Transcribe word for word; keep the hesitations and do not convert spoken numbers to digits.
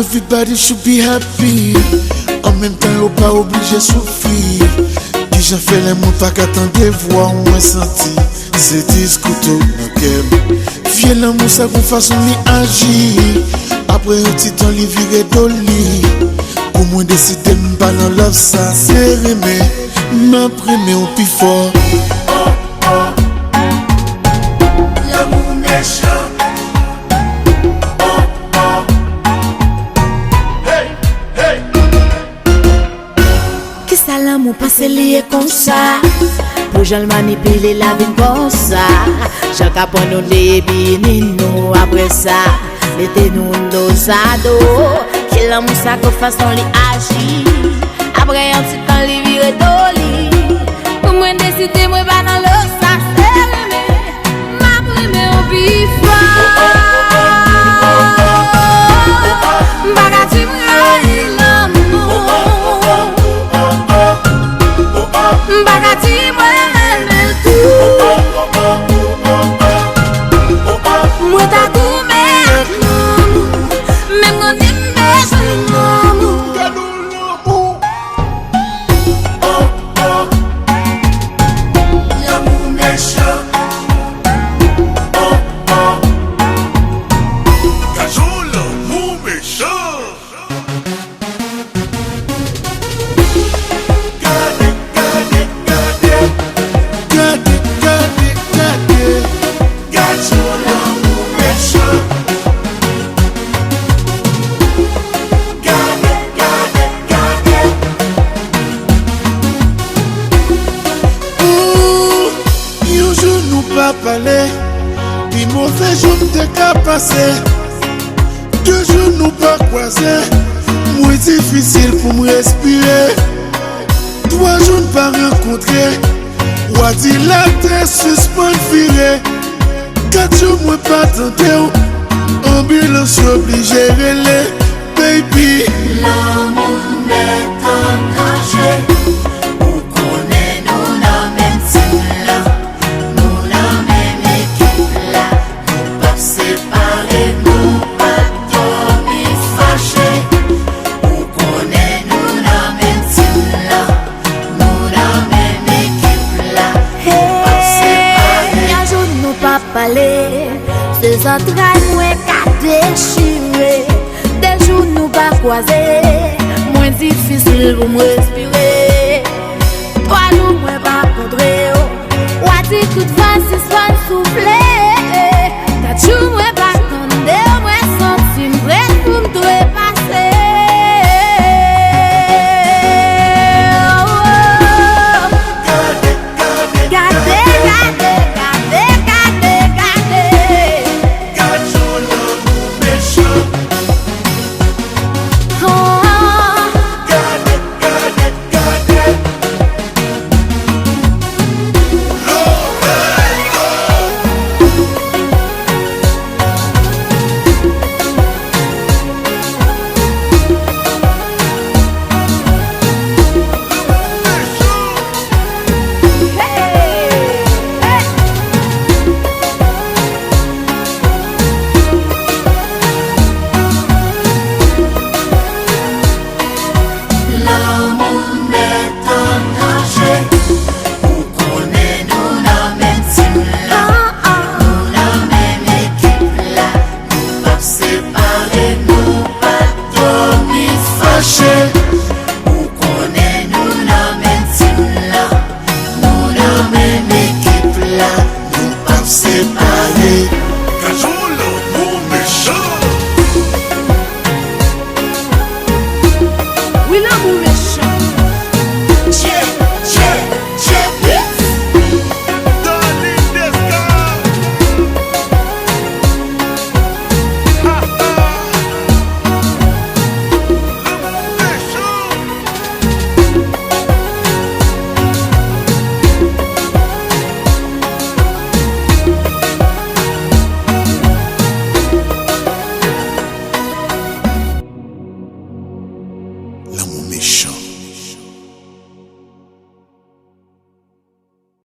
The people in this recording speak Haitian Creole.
Everybody should be happy. An menm tan yo pa oblije soufri. Kijan fè lè mwen pa ka tande vwa w, mwen santi se dis kouto nan kè m. Vye lanmou sa gon fason li aji. Apre yon ti tan li vire do li. Pou mwen deside m pa nan love sa. Se renmen, m ap renmen w pi fò. Lanmou mechan. Kisa lanmou panse li ye konsa? Pou jan l manipile la vin konsa. Jan l ka pran nou de epi ni nou apre sa. Mete nou dozado. Ki lanmou sa gon fason li aji? Apre yon ti tan li vire do li. Pou mwen deside mwen pa nan love sa, se renmen. M ap renmen w pi fò. M pa ka di m rayi lanmou. M pa ka di mwen renmen l tou. Mwen ta goumen ak lanmou. Men m konnen m bezwen lanmou. Lanmou mechan. Oh, oh. Gad yon lanmou mechan. Gade, gade, gade. Gade, gade, gade. Gad yon lanmou mechan. Gade, gade, gade. Ooh, yon jou nou pa pale, pi move jou m te ka pase. De jou nou pa kwaze, mwen difisil pou m respire. Twa jou n pa rankontre, w a di latè sispann vire. Kat jou mwen pa tande w, anbilans yo oblije rele, baby. Lanmou mèt an danje, ou konnen nou nan menm tim lan, nou nan menm ekip la, nou p ap separe, nou p ap dòmi fache, ou konnen nou nan menm tim lan. Nou nan menm ekip la, nou p ap separe. Yon jou nou p ap pale, se zantray mwen ka dechire. De jou nou pa kwaze, mwen difisil pou m respire. Twa jou mwen pa kontre w, w a di tout van sispann soufle. Kat jou mwen pa tande w, mwen santi m prè pou m trepase. Gade, gade, gade, gade, gade, gade. Gad yon lanmou mechan. Oh. Gade, gade, gade. Lanmou mèt an danje, ou konnen nou nan menm tim lan, nou nan menm ekip la, nou p ap separe, nou p ap dòmi fache, ou konnen nou nan menm tim lan, nou nan menm ekip la, nou p ap separe. Gad yon